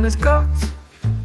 Meines Gott,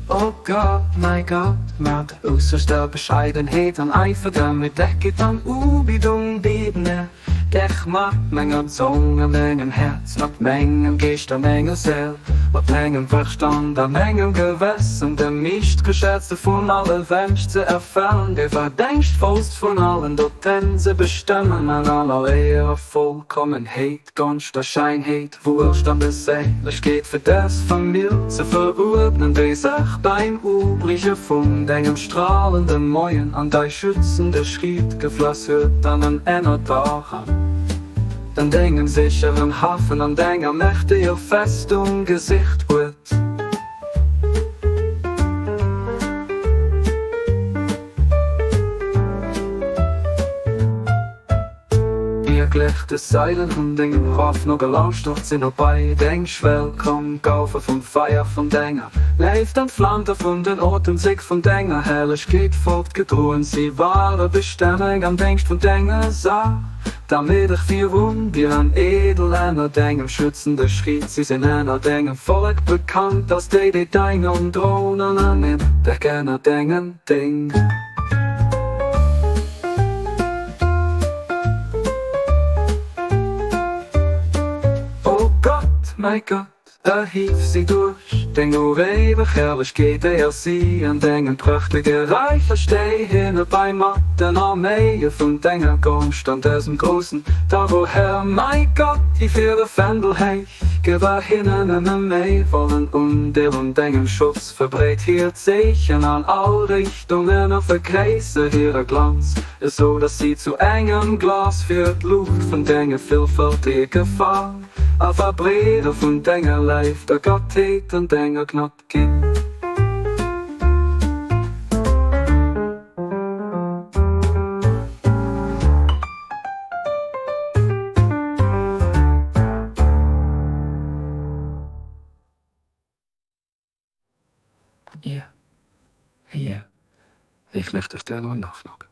o Gott, mäi Gott, mat äusserster Bescheidenheet an Eifer, Demütegkeet an Ubiedung bieden ech dech mat menger Zong a mengem Häerz, mat mengem Geescht a menger Séil, mat mengem Verstand a mengem Gewëssen, de meeschtgeschätzte vun alle Wänsch ze erfëllen, de verdängschtvollst vun allen Doten ze bestëmmen an aller Éier a Vollkommenheet. Gonscht a Scheinheet, Wuelstand a Séilegkeet fir dës Famill ze veruerdnen, déi sech beim Ubrieche vun dengem stralende Moien an dei schützende Schritt geflass huet an en Ennerdauch an dengem sécheren Hafen an denger mächteger Festung gesicht huet. Wierklech, des Seilen hunn dengem Ruff no gelauschtert, sinn op bei deng Schwell komm, goufe vum Feier vun denger Léift entflaamt a vun den Otemzéck vun denger Herrlechkeet fortgedroen. Si ware bestänneg am Déngscht vun denger Saach, damit ech virun dir an edel ënner dengem schützende Schritt. Si sinn ënner dengem Vollek bekannt als déi, déi däin Numm droen, an ernimmt dech ënner dengem Déngscht. O Gott, mäi Gott, erhief si duerch deng uréiweg Herrlechkeet, éier si an dengem prächtege Räich erstéi hinne bei mat den Arméie vun denger Gonscht an dësem groussen Dag. O Här, mäi Gott, hief hire Fändel héich, Gëff er hinnen nëmme méi vollen Undeel un dengem Schutz, verbreet hiert Zeechen an all Richtungen a vergréisser hire Glanz, esou datt si zu engem Glas fir d'Luucht vun denge villfältege Faarwen a Verbreeder vun denger Léift a Gottheet an denger Gnad ginn. Yeah, yeah, ich möchte dir nur nachfragen.